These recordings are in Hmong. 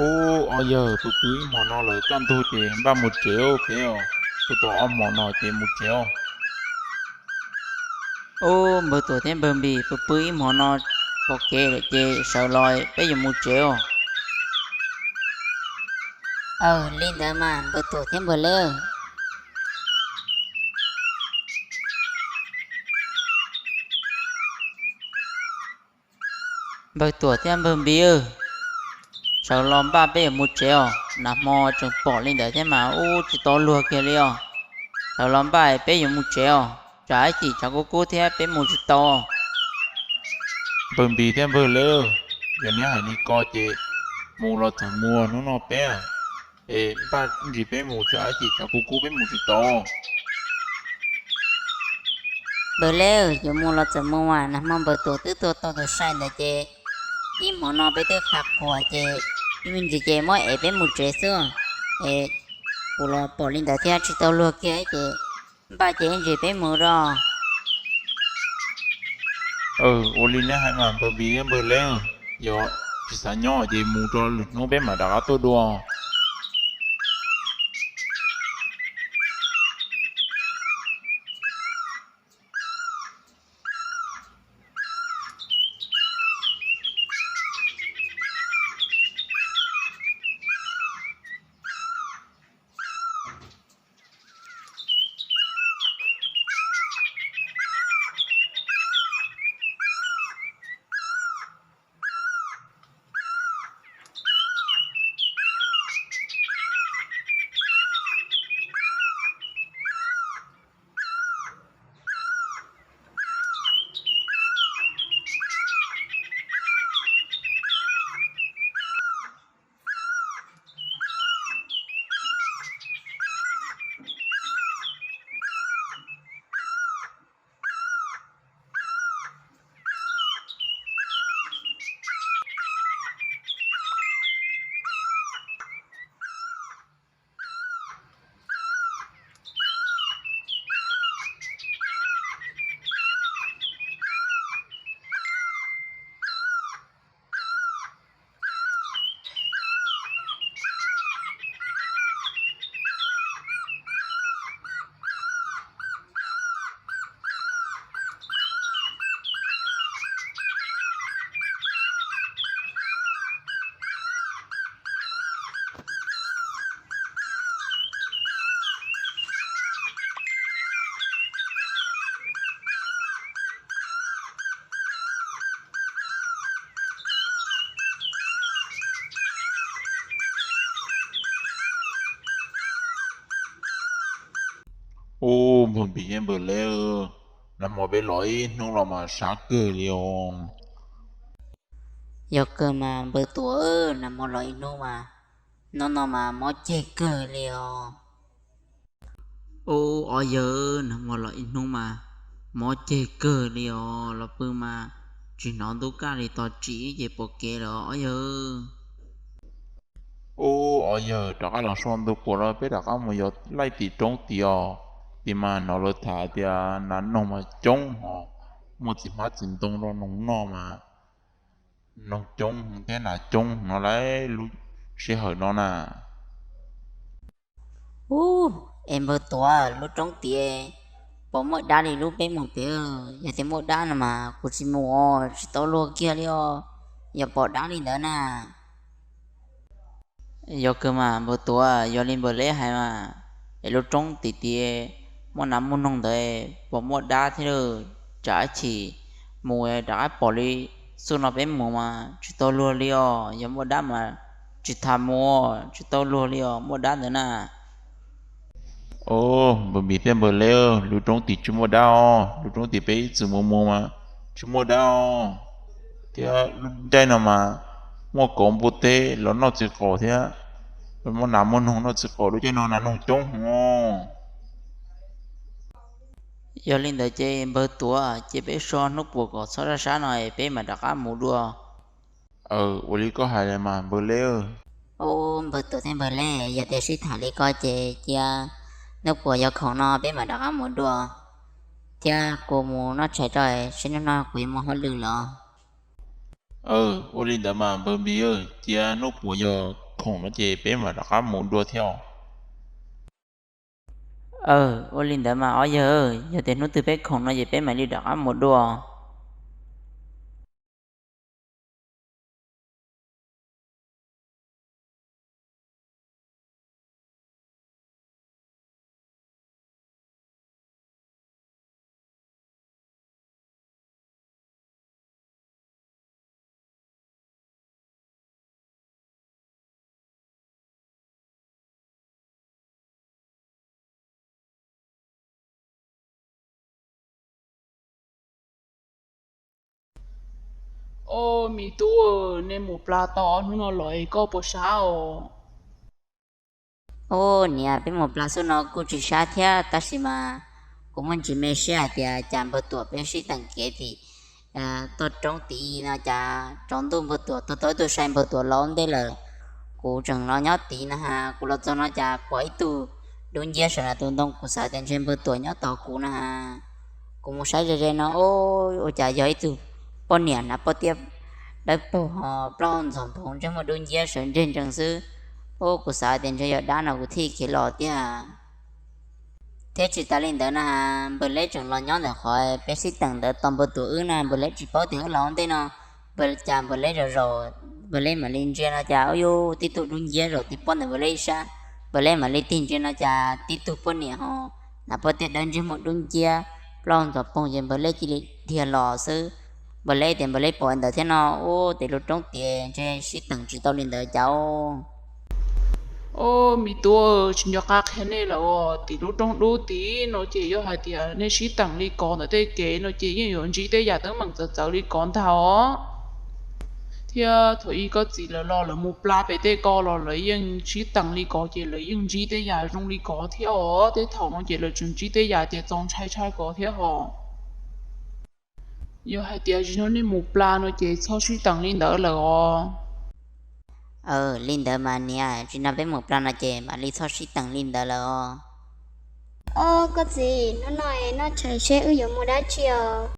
Ub, ob yawg, pw pw ib hmo no lawm, kaj ntug ces npaj mus tsev os peb os. Pw tau ob hmo no ces mus tsev os. Ub, npawg Tuam thiab npawg Npis, pw pw ib hmo no pom kev lawm ces sawv los peb yuav mus tsev os. Aw, li ntawd mas npawg Tuam thiab npawg Leb. Npawg Tuam thiab npawg Npis, sawv los npaj peb yuav mus tsev os. Nag hmo tseem pom li ntawd thiab mas ub tsis tau luag kiag li os. Sawv los npaj peb yuav mus tsev os, tsam ib chim tshav kub kub thiab peb mus tsis tau. Npawg Npis thiab npawg Leb, yog neb hais li ko ces mus los txawm mus, hnub no peb es npaj ntsis peb mus, tsam ib chim tshav kub kub peb mus tsis tau. Npawg Leb, yuav mus los txawm mus mas, nag hmo npawg Tuam twb tua tau tus sai ntawd ces ib hmo no peb twb qhav quas ces ib me ntsis ces muab ev peb mus tsev xwb. Es kuv los pom li ntawd thiab tsis tau luag kiag ces npaj ces ib ntsis peb mus os. Ua li neb hais mas npawg Npis thiab npawg Leb, yog tsis xav nyob ces mus rau lwm hnub peb mam rov qab tuaj dua. Ub, npawg Npis thiab npawg Leb, nag hmo peb los ib hnub los mas sab kawg li os. Yog kawg mas npawg Tuam, nag hmo los ib hnub mas, hnub no mas mob ceg kawg li os. Ub, ob yawg, nag hmo los ib hnub mas mob ceg kawg li os, los pw mas tsis hnov ntub kaj li, tos tsim ces pom kev lawm ob yawg. Ub, ob yawg, rov qab los so ntu puas los peb rov qab mus yos laij tim roob tid os. Tim mas hnov lawv tham tias nas noog mas coob hos, muaj txiv hmab txiv ntoo rau noog noj mas noog coob thiab nas coob no lawm lub sij hawm no na. Ub, es npawg Tuam, lub roob tid puas muaj dab li lub peb mus tid? Yog tias muaj dab no mas kuv tsis mus os, tsis tau luag kiag li os, yog pom dab li ntawd na. Yog kawg mas npawg Tuam, yog li npawg Leb hais mas, es lub roob tim tid muaj nas muaj noog ntawd puas muaj dab thiab lawm? Tsam ib chim mus rov qab pom li xub no peb mus mas tsis tau luag li os, yog muaj dab mas tsis tham mus, tsis tau luag li os, muaj dab ntawd na. Os, npawg Npis thiab npawg Leb, lub roob tid tsis muaj dab os, lub roob tid peb ib txwm mus mus mas tsis muaj dab os. Thiab lub caij no mas muaj kauv npua teb los noj txiv qaub thiab, muaj nas muaj noog noj txiv qaub, lub caij no nas noog coob hos. Yog li ntawd ces npawg Tuam, cia peb so hnub puas kom txhob sab sab no es peb mam rov qab mus dua. Aw, ua li koj hais li mas npawg Leb. Ub, npawg Tuam thiab npawg Leb, yog tias sib tham li ko ces cia hnub puas yog khoom no peb mam rov qab mus dua, thiab kuv mus noj tshais tso, seb hnub no kuv yuav muaj hauj lwm los. Aw, ua li ntawd mas npawg Npis, cia hnub puas yog khoom no ces peb mam rov qab mus dua thiab. Aw, ua li ntawd mas ob yawg, yog tias hnub twg peb khoom no ces peb mam li rov qab mus dua. Au, me tub, nej mus pla tau ob hnub no los es koj puas sab os? Au niam, peb mus pla xub no kuj tsis sab thiab, tab sis mas kuv muaj ntsis me siab hais tias cas npawg Tuam peb sib teem kev tim toj roob tid no cas tsaus ntuj npawg Tuam tuag tau ib tug sai npawg Tuam los ua ntej lawm. Kuv tseem los nyob tid na has, kuv los txog no cas pom ib tug dub nciab sawv ntawm tus ntoo, kuv xav tias ntshe npawg Tuam nyob tos kuv na has. Kuv mus saib ze ze no, ua cas yog ib tug poj niam hnav pob tiab dawb paug ho plaub hau ntxhov nphoov ntsej muag dub nciab sawv ntseg ntsees xwb. Ua kuv xav tias ntshe yog dab no kuv thiaj khiav los tiag. Thiab tsis tas li ntawd na, npawg Leb tseem los nyob ntawm qhov peb sib teem ntawd tos npawg Tuam wb na, npawg Leb tsis paub tias wb los ua ntej no, npawg cas npawg Leb zaum zaum npawg Leb mam li ntsia no cas ua yuj tib tug dub nciab zaum tib pob ntawm npawg Leb ib sab. Npawg Leb mam li tig ntsia no cas tib tug poj niam ho hnav pob tiab dawb ntsej muag dub nciab plaub hau ntxhov nphoov ces npawg Leb cia li dhia los xwb. Npawg Leb tias npawg Leb pom ntawd thiab no, ua tim lub roob tid ntshe sib teem tsis tau li ntawd cas. Au, me tub, tsis nco qab qhia nej lawm os, tim lub roob dub tid no ces yog hais tias nej sib teem li ko ntawm tej kev no ces yeej yuav ntsib tej yam teeb meem txawv txawv li ko ntag os. Thiab thaum ub koj txiv lawv los lawv mus pla pem tej ko los lawv yeej sib teem li ko ces lawv yeej ntsib tej yam zoo li ko thiab os. Tej thaum no ces lawv tseem ntsib tej yam tias txaus ntshai tshaj ko thiab hos. Yog hais tias zaum no nej mus pla no ces txhob sib teem li ntawd lawm os. Aw, li ntawd mas niam, zaum no peb mus pla no ces mam li txhob sib teem li ntawd lawm os. Au, koj txiv, hnub no noj tshais seb wb yuav mus dab tsi os.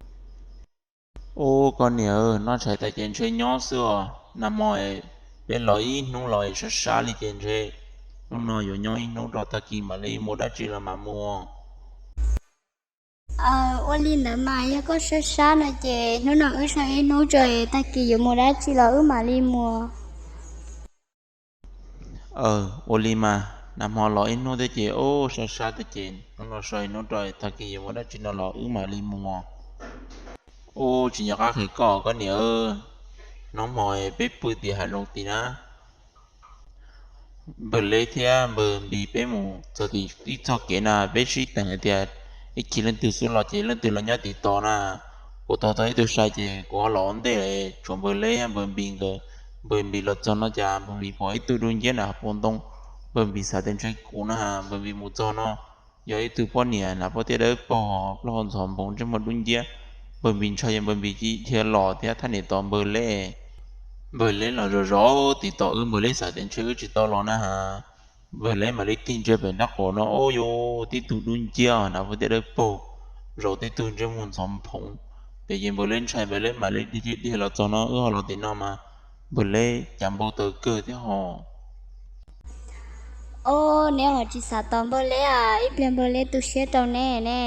Ua koj niam, noj tshais tas ces ntshe nyob xwb os. Nag hmo peb los ib hnub los sab sab li ces ntshe hnub no yuav nyob ib hnub rau tag kis mam li mus dab tsi los mam mus. Aw, ua li ntawd mas yog koj sab sab no ces hnub no wb so ib hnub tso, tag kis yuav mus dab tsi los wb mam li mus. Aw, ua li mas nag hmo los ib hnub thiab ces ua sab sab thiab ces hnub no so ib hnub rau, tag kis yuav mus dab tsi no los wb mam li mus. Ua tsis nco qab qhia koj, koj niam, hnub hmo peb pw tim hav zoov tid na. Npawg Leb thiab npawg Npis peb mus txog tim ib txoj kev na, peb sib teem hais tias ib chim leej twg xub los ces leej twg los nyob tim tod na. Kuv tos tau ib tug sai ces kuv ho los ua ntej, tshuav npawg Leb npawg Npis nkawd. Npawg Npis los txog no cas npawg Npis pom ib tug dub nciab na hauv paus ntoo. Npawg Npis xav tias ntshe kuv na, npawg Npis mus txog no yog ib tug poj niam hnav pob tiab dawb paug, plaub hau ntxhov nphoov ntsej muag dub nciab. Npawg Npis ntshai ces npawg Npis cia li dhia los thiab thaj niam tos npawg Leb. Npawg Leb los zov zov tim tod wb, npawg Leb xav tias ntshe wb tsis tau los na has. Npawg Leb mam li tig ntsia pem nraub qaum no, ua yuj tib tug dub nciab hnav pob tiab dawb paug, zaum tib tug ntsej muag ntxhov nphoov. Ces npawg Leb ntshai, npawg Leb mam li dhia dhia los txog no, wb ho los tim no mas npawg Leb cas npau taws kawg thiab hos. Au, neb ho tsis xav tos npawg Leb, ib pliag npawg Leb tu siab rau neb ne.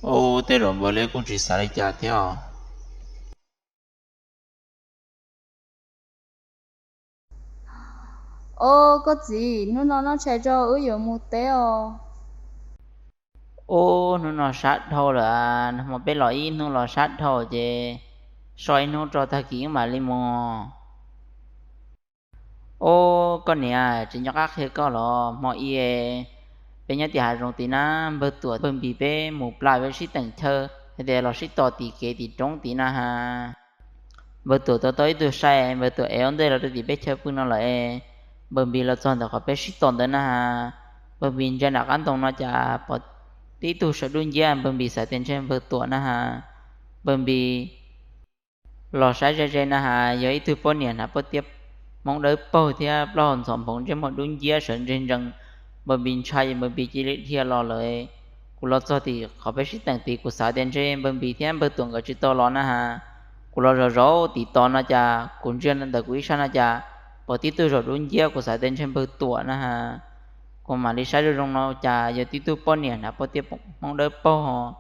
Au, tej zaum npawg Leb kuj tsis xav li cas thiab os. Au, koj txiv, hnub no noj tshais tso wb yuav mus teb os. Ua hnub no sab dhau lawm, nag hmo peb los ib hnub los sab dhau ces so ib hnub rau tag kis wb mam li mus. Au, koj niam, tsis nco qab qhia koj los hmo i peb nyob tim hav zoov tid na, npawg Tuam npawg Npis peb mus pla peb sib teem chaw hais tias los sib tos tim kev tim roob tid na has. Npawg Tuam tos tau ib tug sai, npawg Tuam ev ua ntej los rau tim peb chaw pw no lawm es npawg Npis los txog ntawm qhov peb sib tos ntawd na has. Npawg Npis ntsia nram qab ntoo no cas pom tib tug saum dub nciab, npawg Npis xav tias ntshe npawg Tuam na has. Npawg Npis los saib ze ze na has yog ib tug poj niam hnav pob tiab hmoob dawb paug thiab plaub hau ntxhov nphoov ntsej muag dub nciab sawv ntseg ntsees. Npawg Npis ntshai ces npawg Npis cia li dhia los lawm. Kuv los txog tim qhov peb sib teem tid kuv xav tias ntshe npawg Npis thiab npawg Tuam nkawd tsis tau los na has. Kuv los zov zov tim tod no cas kuv ntsia ntawm kuv ib sab no cas Pom tib tug zaum dub nciab kuv xav tias ntshe npawg Tuam na has. Kuv mam li saib zoo zoo no cas yog tib tug poj niam hnav poj tiaj hmoob dawb paug,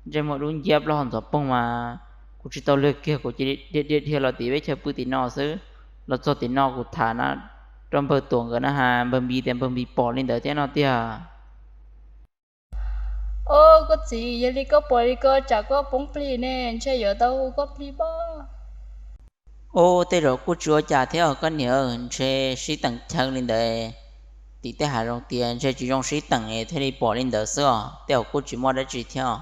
ntsej muag dub nciab plaub hau ntxhov poog mas kuv tsis tau luag kiag kuv cia li dhia dhia dhia los tim peb chaw pw tim no xwb. Los txog tim no kuv tham na rau npawg Tuam nkawd na has npawg Npis tias npawg Npis pom li ntawd thiab no tiag. Ob, koj txiv, yog li koj pom li ko tsam koj poob plig ne, ntshe yuav tau hu koj plig pob. Ub, tej zaum kuj tsis ua cas thiab os koj niam, ntshe sib teem chaw li ntawd. Tim tej hav zoov tias ntshe tsis zoo sib teem thiaj li pom li ntawd xwb os, tej zaum kuj tsis muaj dab tsi thiab os.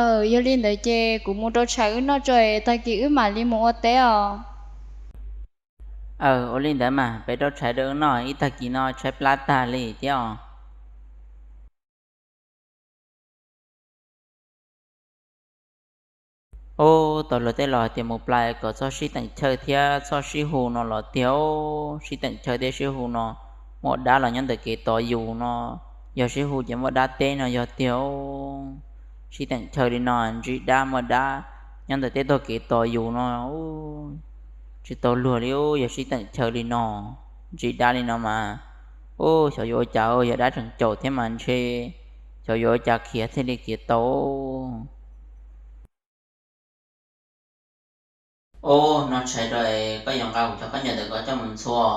Aw, yog li ntawd ces kuv mus rau tshais wb noj tso, tag kis wb mam li mus ua teb os. Aw, ua li ntawd mas peb rau tshais rau wb noj, ib tag kis no tshaib plab tag li thiab os. Ub, tau luag tej los tias mus plais kom txhob sib teem chaw thiab txhob sib hu no los tiag. Sib teem chaw thiab sib hu no muaj dab los nyob ntawm kev tos yus no, yog sib hu ces muaj dab teb no yog tiag. Sib teem chaw li no ntsib dab muaj dab nyob ntawm tej tog kev tos yus no, tsis tau luag li. Yog sib teem chaw li no ntsib dab li no mas, ub, xyov yuav ua cas, yog dab tseem caum thiab mas ntshe xyov yuav ua cas khiav thiaj li khiav tau. Ub, noj tshais rau es koj yuav nqa kuv cov khaub ncaws ntawm ko coj mus ntxhua.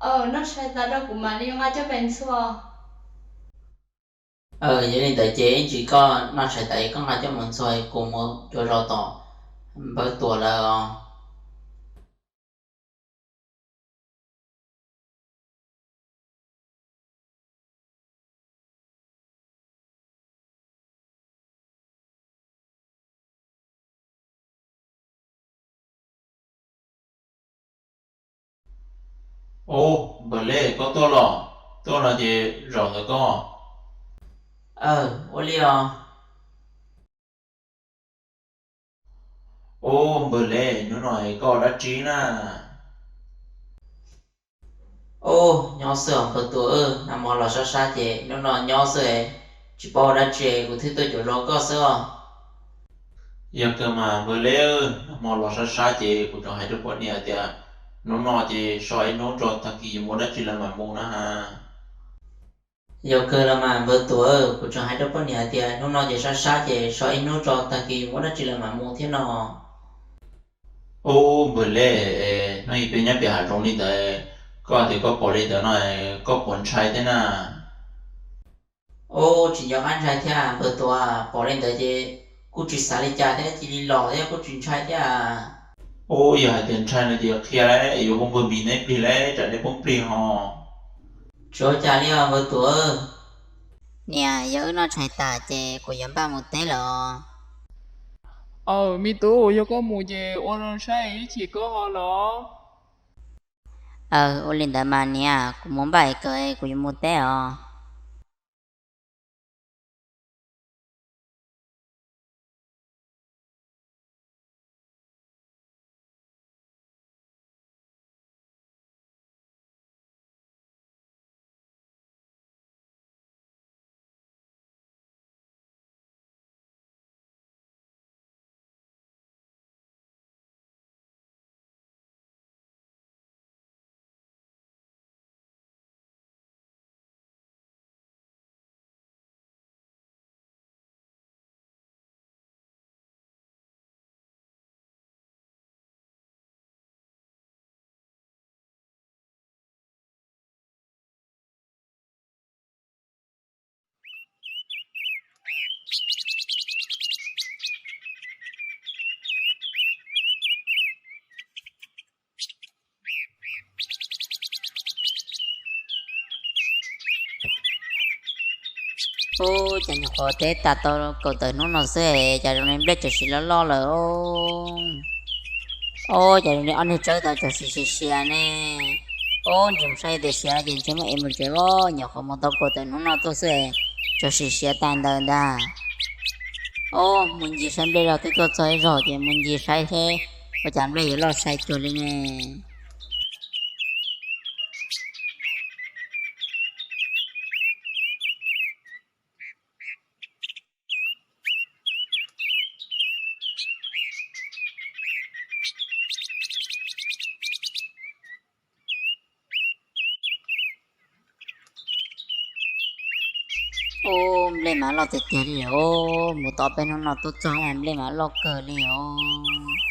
Aw, noj tshais tas rau kuv mam li nqa coj mus ntxhua. Aw, yog li ntawd ces ib ntsis koj noj tshais tas es koj nqa coj mus ntxhua, kuv mus cuav zos tom npawg Tuam lawm os. Ub, npawg Leb, koj tuaj los? Tuaj no ces zaum ntawm koj. Aw, ua li os. Ub, npawg Leb, hnub no koj ua dab tsi na? Ub, nyob xwb os npawg Tuam, nag hmo los sab sab ces hnub no nyob xwb, tsis paub ua dab tsi, kuv thiaj tuaj cuav zos koj xwb os. Yog kawg mas npawg Leb, nag hmo los sab sab ces kuv tseem hais rau poj niam tias hnub no ces so ib hnub tso, tag kis yuav mus dab tsi lawm mam mus na has. Yog kawg los mas npawg Tuam, kuv tseem hais rau poj niam hais tias hnub no ces sab sab ces so ib hnub tso, tag kis yuav muaj dab tsi lawm mam mus thiab no. Ub, npawg Leb, hnub ib peb nyob pem hav zoov li ntawd, koj tias koj pom li ntawd no, koj puas ntshai thiab na? Ub, tsis nco qab ntshai thiab npawg Tuam, pom li ntawd ces kuj tsis xav li cas thiab, cia li los thiab kuj tsis ntshai thiab. Ub, yog hais tias ntshai no ces qhia lauj, yuav hu npawg Npis neb plig lauj, tsam neb poob plig ho. Tsis ua cas li os npawg Tuam. Niam, yog wb noj tshais tas ces kuv yuav npaj mus teb lawm os. Aw, me tub, yog koj mus ces ua zoo saib ib chim koj ho los. Aw, ua li ntawd mas niam, kuv mus npaj es kawm, kuv yuav mus teb os. Ub, cas nyuam qhuav teb tas tau kaum tawm hnub no xwb es cas zoo li nplej tseem siav loj loj lawm. Ub, cas zoo li ob niag tsawb tau tseem siav siav ne. Ub, ntsis mus saib tias siav ces ntshe muab ev mus tsev os, nyuam qhuav mus tau kaum tawm hnub no tuaj xwb es tseem siav siav tag ntawd ntag. Ub, mus ncig saib nplej los twb tuaj txog ib zaug ces mus ncig saib seb ua cas nplej yuav loj sai cuag li ne. Ub, nplej mas loj tiag tiag li os. Mus tau peb hnub no tuaj txog mas nplej mas loj kawg li os.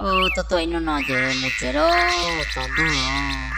Ub, tuaj tuaj ib hnub no ces mus tsev lauj, tsaus ntuj os.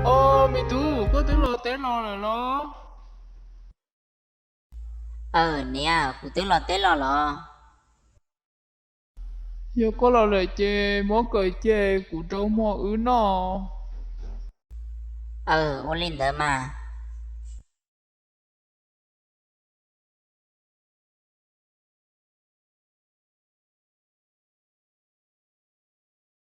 Au, me tub, koj twb los teb los lawm los? Aw, niam, kuv twb los teb los los. Yog koj los lawm ces muab kaws cia kuv rau hmo wb noj. Aw, ua li ntawd mas.